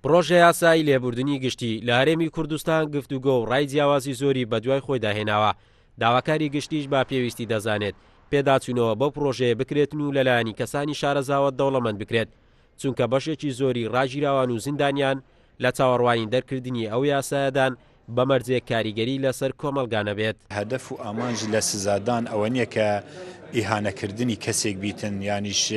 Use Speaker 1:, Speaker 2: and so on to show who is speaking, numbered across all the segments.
Speaker 1: پڕۆژەیاسای لێبوردنی گشتی لە هەرێمی کوردستان گفتوگۆ و ڕای جیاوازی زۆری بەدوای خۆیدا هێناوە، داواکاری گشتیش بە پێویستی دەزانێت پێداچوونەوە بەو پڕۆژەیە بکرێتن و لەلایەنی کەسانی شارەزاوە دەوڵەمەند بکرێت، چونکە بەشێکی زۆری ڕاگیراوان و زیندانیان لە چاوەڕوانی دەرکردنی ئەو یاسایەدان بە مەرجێک کاریگەری لەسەر کۆمەڵگا نەبێت.
Speaker 2: هەدەف و ئامانج لە سزادان ئەوە نییە کە ئیهانەکردنی کەسێک بیتن یانیش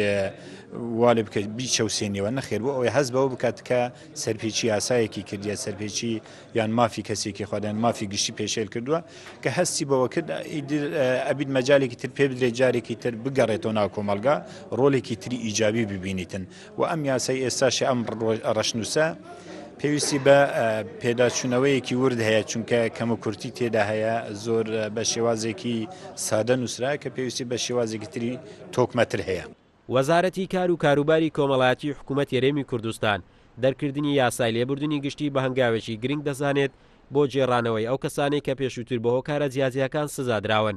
Speaker 2: وا لێ بکەیت بیچەوسێنیەوە، نەخێر بۆ ئەوەی هەست بەوە بکات کە سەرپێچی یاسایەکی کردیە، سەرپێچی یان مافی کەسێکی خۆدان مافی گشتی پێشێل کردووە کە هەستی بەوە کرد ئیدر ئەبیت مەجالێکی تر پێ بدرێت جارێکی تر بگەڕێتەوە ناو کۆمەڵگا ڕۆلێکی تری ئیجابی ببینیتن و ئەم یاسای ئێستاشی ئەم ڕەشنووسە پێویستی بە پێداچوونەوەیەکی ورد هەیە چونکە کەم و کورتی تێدا هەیە زۆر بە شێوازێکی سادە نووسرا کە پێویستی بە شێوازێکی تری تۆکمەتر هەیە.
Speaker 1: وەزارەتی کار و کاروباری کۆمەڵایەتی حکوومەتی هەرێمی کوردستان، دەرکردنی یاسای لێبوردنی گشتی بە هەنگاوێکی گرنگ دەزانێت بۆ گێڕانەوەی ئەو کەسانەی کە پێشووتر بە هۆکارە جیاجیاکان سزادراون.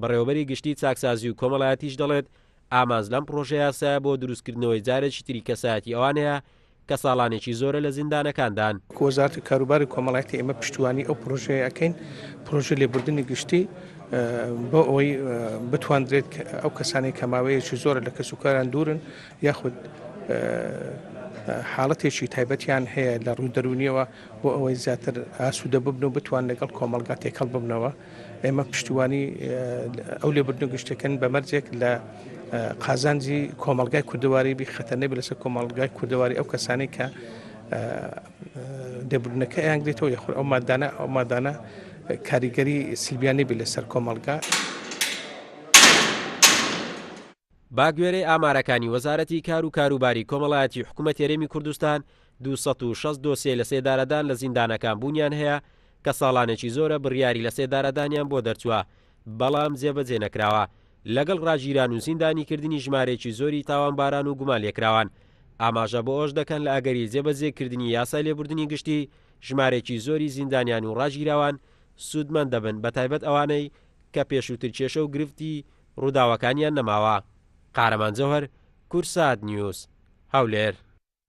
Speaker 1: بەڕێوەبەری گشتی چاکسازی و کۆمەڵایەتیش دەڵێت، ئامانج لەم پڕۆژەیاسایە بۆ دروستکردنەوەی جارێکی تری کەسایەتی ئەوانەیە کە ساڵانێکی زۆرە لە زیندانەکاندان.
Speaker 3: وەکو وەزارەتی کاروباری کۆمەڵایەتی ئێمە پشتیوانی ئەو پڕۆژەیە ئەکەین، پڕۆژەی لێبوردنی گشتی بۆ ئەوەی بتواندرێت ئەو کەسانەی کە ماوەیەکی زۆرە لە کەسوکاریان دوورن یاخود حاڵەتێکی تایبەتیان هەیە لە ڕووی دەروونیەوە بۆ ئەوەی زیاتر ئاسوودە ببن و بتوان لەگەڵ کۆمەڵگا تێکەڵ ببنەوە. ئێمە پشتیوانی ئەو لێبوردنە گشتەکەن بە مەرجێک لە قازانجی کۆمەلگای کوردەواری بی خەتەر نەبێت لەسەر کۆمەلگای کوردەواری ئەو کەسانەی کە لێبوردنەکە یان گرێتەوە یاخود ئەو مادانە ئەو مادانە کاریگەری سلبیان نەبێت لەسەر کۆمەلگا.
Speaker 1: بەگوێرەی ئامارەکانی وەزارەتی کار و کاروباری کۆمەڵایەتی حکومەتی هەرێمی کوردستان، 260 دۆسیەی لەسێدارەدان لە زیندانەکان بوونیان هەیە کە ساڵانێکی زۆرە بڕیاری لەسێدارەدانیان بۆ دەرچووە، بەڵام جێبەجێ نەکراوە، لەگەڵ ڕاگیران و زیندانیکردنی ژمارەیەکی زۆری تاوانباران و گومانلێکراوان. ئاماژە بۆ ئەوەش دەکەن لە ئەگەری جێبەجێکردنی یاسای لێبوردنی گشتی، ژمارەیەکی زۆری زیندانیان و ڕاگیراوان سوودمەند دەبن، بەتایبەت ئەوانەی کە پێشووتر کێشە و گرفتی ڕووداوەکانیان نەماوە. قارەمان جەوهەر، کوردسات نیوز، هەولێر.